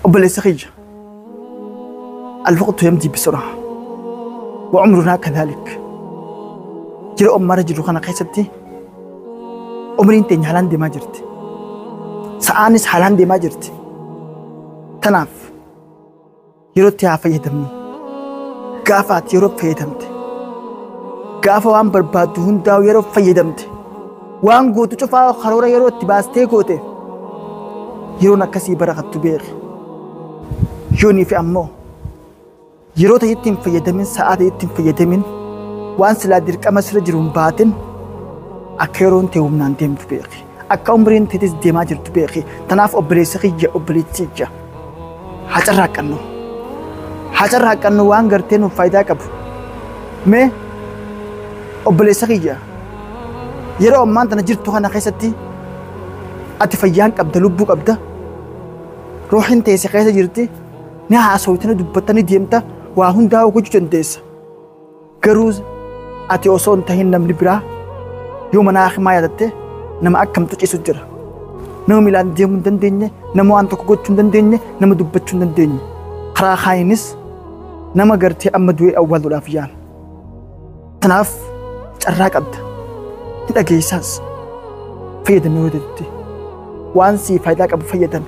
Obboleessa kiyya, الوقت يمضي بسرعة وعمرنا كذلك. Yeroo ammaarra jirru kana keessatti umriin teenya haalaan deemaa jirti. Sa'aanis haalaan deemaa jirti. Tanaaf yerootti haa fayyadamnu. Gaafa ati yeroo fayyadamte, gaafa waan barbaaddu hundaa'u yeroo fayyadamte, waan gootu cufaa karoora yeroo itti baastee goote, yeroon akkasii barakattu beeki. Yoonii fi ammoo yeroo ta'etti hin fayyadamin, sa'aa ta'etti hin fayyadamin, waan silaa dirqama sirra jiru hin baatin, akka yeroon ta'e humnaan deemtu beeki. Akka umriin teetis deemaa jirtu beeki. Tanaaf obboleessa kiyya, obboleettii kiyya, haa carraaqqannu. Haa carraaqqannu waan gartee nuuf faayidaa qabu. Mee obboleessa kiyya, yeroo ammaan tana jirtu kana keessatti ati fayyaan qabda, lubbuu qabda, ruuxiin teesse keessa jirti, ni haasawte, ni dubbatta, ni deemta, waa hundaa gochuu dandeessa. Garuu ati osoo hin tahin namni biraa yoo mana hakimaa yaadatte nama akkamtu ciisu jira. Nama miilaan deemuu hin dandeenye, nama waan tokko gochuu hin dandeenye, nama dubbachuu hin dandeenye. Karaa kaayinis nama gartee amma du'ee awwaaluudhaaf yaala. Kanaaf carraa qabda. Ni dhageessaas. Fayyadamee yoo ta'etti waan sii faayidaa qabu fayyadame.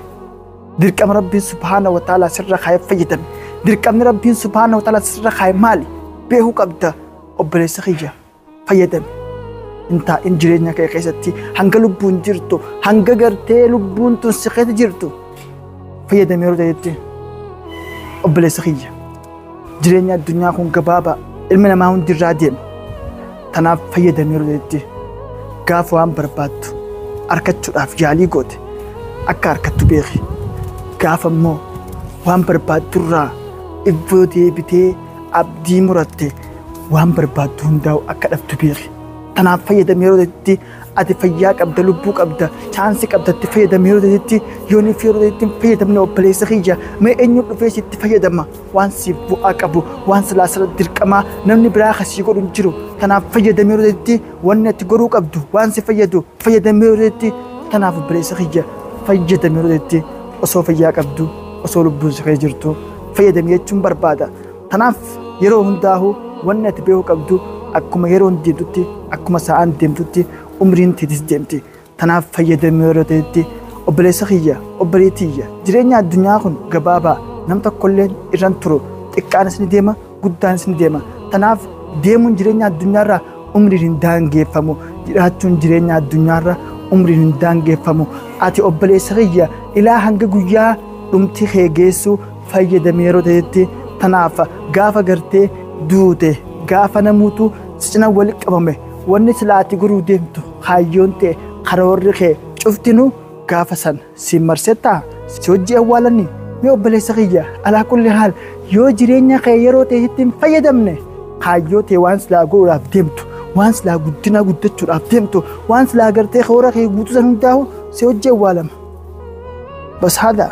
Dirqama Rabbiin subhaana wa ta'ala sirra kaayee fayyadame. Dirqamni Rabbiin subhaana wa ta'ala sirra kaayee maali? Beekuu qabda, obboleessa kiyya, fayyadame. Hin taa'in jireenya kee keessatti hanga lubbuun jirtu, hanga gartee lubbuun tun si keessa jirtu fayyadame yeroo ta'etti. Obboleessa kiyya, jireenya addunyaa kun gabaabaa, ilmi namaa hundi irraa deema. Tanaaf fayyadame yeroo ta'etti. Gaafa waan barbaaddu argachuudhaaf yaalii goote akka harkattu beeki. Gaafa immoo waan barbaaddurraa iddoo deebitee abdii muratte waan barbaaddu hundaa'u akka dhabdu beeki. Tanaaf fayyadame yeroo ta'etti. Ati fayyaa qabda, lubbuu qabda, chance qabda, itti fayyadame yeroo ta'etti. Yooniif yeroo ta'etti hin fayyadamne, obboleessa kiyya, mee eenyu dhufee sitti fayyadama? Waan siif bu'aa qabu, waan silaa sirra dirqamaa namni biraa kasii godhu hin jiru. Tanaaf fayyadame yeroo ta'etti. Wanni ati godhuu qabdu waan si fayyadu fayyadame yeroo ta'etti. Tanaaf obboleessa kiyya, fayyadame yeroo ta'etti. Osoo fayyaa qabdu, osoo lubbuun si keessa jirtu fayyadame jechuun barbaada. Tanaaf yeroo hundaa'u wanni ati beekuu qabdu akkuma yeroon deemtutti, akkuma sa'aan deemtutti umriin teetis deemti. Tanaaf fayyadame yeroo ta'etti. Obboleessa kiyya, obboleettiyya, jireenya addunyaa kun gabaabaa, nam tokkollee irran turu. Xiqqaanis ni deema, guddaanis ni deema. Tanaaf deemuun jireenya addunyaarraa umriin hin daangeffamu. Jiraachuun jireenya addunyaarraa umriin hin daangeffamu. Ati obboleessa kiyya, ilaa hanga guyyaa dhumti kee geessu fayyadame yeroo ta'etti. Tanaaf gaafa gartee duute, gaafa namuutu cina wali qabame, wanni silaa ati godhuu deemtu, kaayyoon ta'e, karoorri kee cuftinuu gaafa san si marsettaa si hojii awwaalanni. Mee obboleessa kiyya, alaa kulli haal yoo jireenya kee yeroo ta'etti hin fayyadamne, kaayyoo ta'e waan silaa godhuudhaaf deemtu, waan silaa guddina guddachuudhaaf deemtu, waan silaa gartee karoora kee guutuu san hundaa'u si hojii awwaalama. Bas haadha.